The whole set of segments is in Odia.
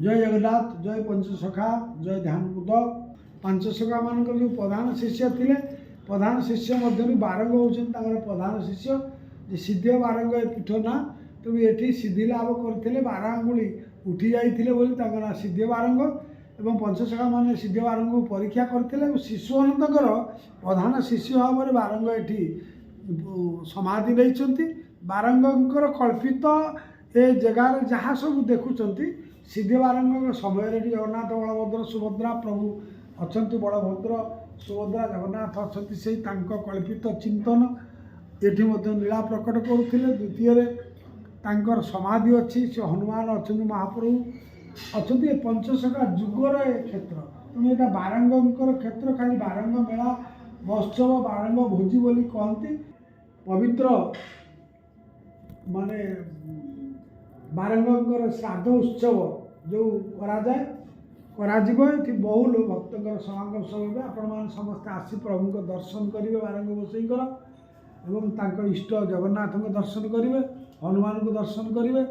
ଜୟ ଜଗନ୍ନାଥ, ଜୟ ପଞ୍ଚସଖା, ଜୟ ଧ୍ୟାନବୁଦ୍ଧ। ପାଞ୍ଚସଖା ମାନଙ୍କର ଯେଉଁ ପ୍ରଧାନ ଶିଷ୍ୟ ଥିଲେ, ପ୍ରଧାନ ଶିଷ୍ୟ ମଧ୍ୟରୁ ବାରଙ୍ଗ ହେଉଛନ୍ତି ତାଙ୍କର ପ୍ରଧାନ ଶିଷ୍ୟ। ଯେ ସିଦ୍ଧ ବାରଙ୍ଗ ଏ ପୀଠ ନାଁ। ତେଣୁ ଏଠି ସିଦ୍ଧି ଲାଭ କରିଥିଲେ, 12 ଆଙ୍ଗୁଳି ଉଠି ଯାଇଥିଲେ ବୋଲି ତାଙ୍କ ନାଁ ସିଦ୍ଧ ବାରଙ୍ଗ। ଏବଂ ପଞ୍ଚସଖା ମାନେ ସିଦ୍ଧ ବାରଙ୍ଗକୁ ପରୀକ୍ଷା କରିଥିଲେ ଏବଂ ଶିଶୁ ଅନନ୍ତଙ୍କର ପ୍ରଧାନ ଶିଷ୍ୟ ଭାବରେ ବାରଙ୍ଗ ଏଠି ସମାଧି ନେଇଛନ୍ତି। ବାରଙ୍ଗଙ୍କର କଳ୍ପିତ ଏ ଜାଗାରେ ଯାହା ସବୁ ଦେଖୁଛନ୍ତି, ସିଦ୍ଧ ବାରଙ୍ଗଙ୍କ ସମୟରେ ଏଠି ଜଗନ୍ନାଥ, ବଳଭଦ୍ର, ସୁଭଦ୍ରା ପ୍ରଭୁ ଅଛନ୍ତି। ବଳଭଦ୍ର, ସୁଭଦ୍ରା, ଜଗନ୍ନାଥ ଅଛନ୍ତି, ସେଇ ତାଙ୍କ କଳ୍ପିତ ଚିନ୍ତନ ଏଠି ମଧ୍ୟ ଲୀଳା ପ୍ରକଟ କରୁଥିଲେ। ଦ୍ୱିତୀୟରେ ତାଙ୍କର ସମାଧି ଅଛି, ସେ ହନୁମାନ ଅଛନ୍ତି, ମହାପ୍ରଭୁ ଅଛନ୍ତି। ଏ ପଞ୍ଚସଖା ଯୁଗର ଏ କ୍ଷେତ୍ର। ତେଣୁ ଏଇଟା ବାରଙ୍ଗଙ୍କର କ୍ଷେତ୍ର। ଖାଲି ବାରଙ୍ଗ ମେଳା ମହୋତ୍ସବ, ବାରଙ୍ଗ ଭୋଜି ବୋଲି କହନ୍ତି। ପବିତ୍ର ମାନେ ବାରଙ୍ଗଙ୍କର ଶ୍ରାଦ୍ଧ ଉତ୍ସବ ଯେଉଁ କରାଯାଏ, କରାଯିବ। ଏଠି ବହୁ ଭକ୍ତଙ୍କର ସମାଗମ ସବୁ ହେବେ। ଆପଣମାନେ ସମସ୍ତେ ଆସି ପ୍ରଭୁଙ୍କ ଦର୍ଶନ କରିବେ ବାରଙ୍ଗ ଗୋସାଇଙ୍କର ଏବଂ ତାଙ୍କ ଇଷ୍ଟ ଜଗନ୍ନାଥଙ୍କ ଦର୍ଶନ କରିବେ, ହନୁମାନଙ୍କୁ ଦର୍ଶନ କରିବେ,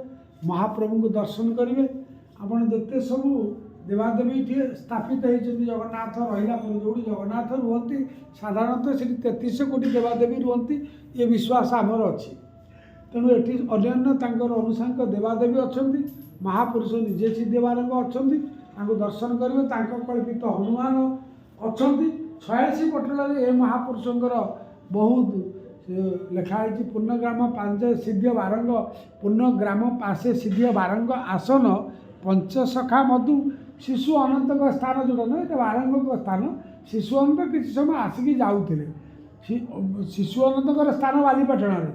ମହାପ୍ରଭୁଙ୍କୁ ଦର୍ଶନ କରିବେ। ଆପଣ ଯେତେ ସବୁ ଦେବାଦେବୀ ଏଠି ସ୍ଥାପିତ ହେଇଛନ୍ତି, ଜଗନ୍ନାଥ ରହିଲା ପରେ ଯେଉଁଠି ଜଗନ୍ନାଥ ରୁହନ୍ତି, ସାଧାରଣତଃ ସେଠି 33 କୋଟି ଦେବାଦେବୀ ରୁହନ୍ତି, ଏ ବିଶ୍ୱାସ ଆମର ଅଛି। ତେଣୁ ଏଠି ଅନ୍ୟାନ୍ୟ ତାଙ୍କର ଅନୁଷାଙ୍ଗ ଦେବାଦେବୀ ଅଛନ୍ତି। ମହାପୁରୁଷ ନିଜେ ସିଦ୍ଧବାରଙ୍ଗ ଅଛନ୍ତି, ତାଙ୍କୁ ଦର୍ଶନ କରିବେ। ତାଙ୍କ କଳ୍ପିତ ହନୁମାନ ଅଛନ୍ତି। 46 ପଟଳରେ ଏ ମହାପୁରୁଷଙ୍କର ବହୁତ ଲେଖା ହେଇଛି। ପୂର୍ଣ୍ଣଗ୍ରାମ ପାଞ୍ଚ ସିଦ୍ଧ ବାରଙ୍ଗ, ପୂର୍ଣ୍ଣଗ୍ରାମ ପାଶେ ସିଦ୍ଧ ବାରଙ୍ଗ ଆସନ, ପଞ୍ଚସଖା ମଧୁ ଶିଶୁ ଅନନ୍ତଙ୍କ ସ୍ଥାନ। ଯେଉଁଟା ନୁହେଁ, ଏଇଟା ବାରଙ୍ଗଙ୍କ ସ୍ଥାନ। ଶିଶୁ ଅନନ୍ତ କିଛି ସମୟ ଆସିକି ଯାଉଥିଲେ। ଶିଶୁ ଅନନ୍ତଙ୍କର ସ୍ଥାନ ବାଲିପାଟଣାରେ,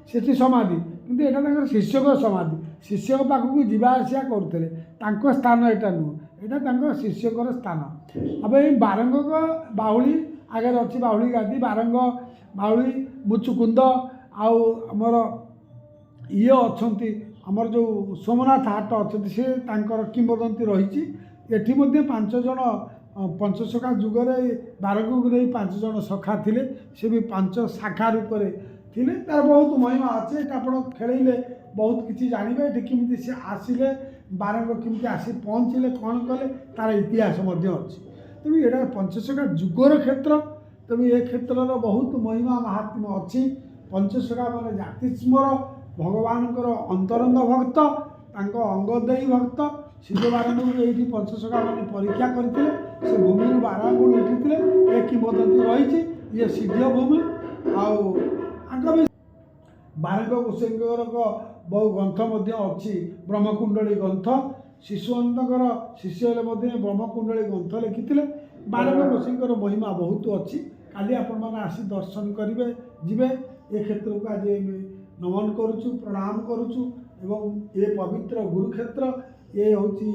ସେଠି ସମାଧି। କିନ୍ତୁ ଏଇଟା ତାଙ୍କର ଶିଷ୍ୟଙ୍କ ସମାଧି। ଶିଷ୍ୟଙ୍କ ପାଖକୁ ଯିବା ଆସିବା କରୁଥିଲେ। ତାଙ୍କ ସ୍ଥାନ ଏଇଟା ନୁହଁ, ଏଇଟା ତାଙ୍କ ଶିଷ୍ୟଙ୍କର ସ୍ଥାନ। अब ଏଇ ବାରଙ୍ଗଙ୍କ ବାଉଳି ଆଗରେ ଅଛି, ବାଉଳି ଗାଦି, ବାରଙ୍ଗ ବାଉଳି, ମୁଚୁକୁନ୍ଦ ଆଉ ଆମର ଇଏ ଅଛନ୍ତି, ଆମର ଯେଉଁ ସୋମନାଥ ହାଟ ଅଛନ୍ତି, ସେ ତାଙ୍କର କିମ୍ବଦନ୍ତୀ ରହିଛି। ଏଠି ମଧ୍ୟ 5 ଜଣ ପଞ୍ଚସଖା ଯୁଗରେ ବାରଙ୍ଗକୁ ନେଇ 5 ଜଣ ସଖା ଥିଲେ। ସେ ବି 5 ଶାଖା ରୂପରେ ଥିଲେ। ତାର ବହୁତ ମହିମା ଅଛି। ଏଇଟା ଆପଣ ଖେଳେଇଲେ ବହୁତ କିଛି ଜାଣିବେ। ଏଠି କେମିତି ସେ ଆସିଲେ, ବାରଙ୍ଗ କେମିତି ଆସି ପହଞ୍ଚିଲେ, କ'ଣ କଲେ, ତାର ଇତିହାସ ମଧ୍ୟ ଅଛି। ତେଣୁ ଏଇଟା ପଞ୍ଚସଖା ଯୁଗର କ୍ଷେତ୍ର। ତେଣୁ ଏ କ୍ଷେତ୍ରର ବହୁତ ମହିମା ମାହାତ୍ମ୍ୟ ଅଛି। ପଞ୍ଚସଖା ମାନେ ଜାତିସ୍ମର ଭଗବାନଙ୍କର ଅନ୍ତରଙ୍ଗ ଭକ୍ତ, ତାଙ୍କ ଅଙ୍ଗ ଦେଇ ଭକ୍ତ। ସିଦ୍ଧ ବାରଙ୍ଗକୁ ଏଇଠି ପଞ୍ଚସଖା ମାନେ ପରୀକ୍ଷା କରିଥିଲେ। ସେ ଭୂମିରୁ 12 ଆଙ୍ଗୁଳି ଉଠିଥିଲେ, ଏ କିମ୍ବଦନ୍ତୀ ରହିଛି। ଇଏ ସିଦ୍ଧ ଭୂମି। ଆଉ ଆଙ୍କ ବି ବାରଙ୍ଗ ଗୋସାଇଙ୍କର ବହୁ ଗ୍ରନ୍ଥ ମଧ୍ୟ ଅଛି, ବ୍ରହ୍ମକୁଣ୍ଡଳୀ ଗ୍ରନ୍ଥ। ଶିଶୁଅନ୍ତଙ୍କର ଶିଷ୍ୟ ହେଲେ ମଧ୍ୟ ବ୍ରହ୍ମକୁଣ୍ଡଳୀ ଗ୍ରନ୍ଥ ଲେଖିଥିଲେ। ବାରଙ୍ଗ ଗୋସାଇଙ୍କର ମହିମା ବହୁତ ଅଛି। କାଲି ଆପଣମାନେ ଆସି ଦର୍ଶନ କରିବେ, ଯିବେ। ଏ କ୍ଷେତ୍ରକୁ ଆଜି ଆମେ ନମନ କରୁଛୁ, ପ୍ରଣାମ କରୁଛୁ ଏବଂ ଏ ପବିତ୍ର ଗୁରୁକ୍ଷେତ୍ର, ଏ ହେଉଛି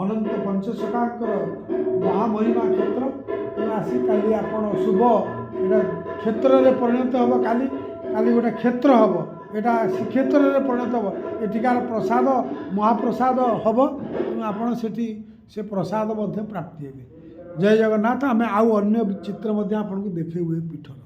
ଅନନ୍ତ ପଞ୍ଚସଖାଙ୍କର ମହାମହିମା କ୍ଷେତ୍ର। ତେଣୁ ଆସି କାଲି ଆପଣ ଶୁଭ, ଏଇଟା କ୍ଷେତ୍ରରେ ପରିଣତ ହେବ କାଲି। କାଲି ଗୋଟେ କ୍ଷେତ୍ର ହେବ, ଏଇଟା ଶ୍ରୀକ୍ଷେତ୍ରରେ ପରିଣତ ହେବ। ଏଠିକାର ପ୍ରସାଦ ମହାପ୍ରସାଦ ହେବ। ତେଣୁ ଆପଣ ସେଠି ସେ ପ୍ରସାଦ ମଧ୍ୟ ପ୍ରାପ୍ତି ହେବେ। ଜୟ ଜଗନ୍ନାଥ। ଆମେ ଆଉ ଅନ୍ୟ ଚିତ୍ର ମଧ୍ୟ ଆପଣଙ୍କୁ ଦେଖେଇବୁ ଏ ପୀଠର।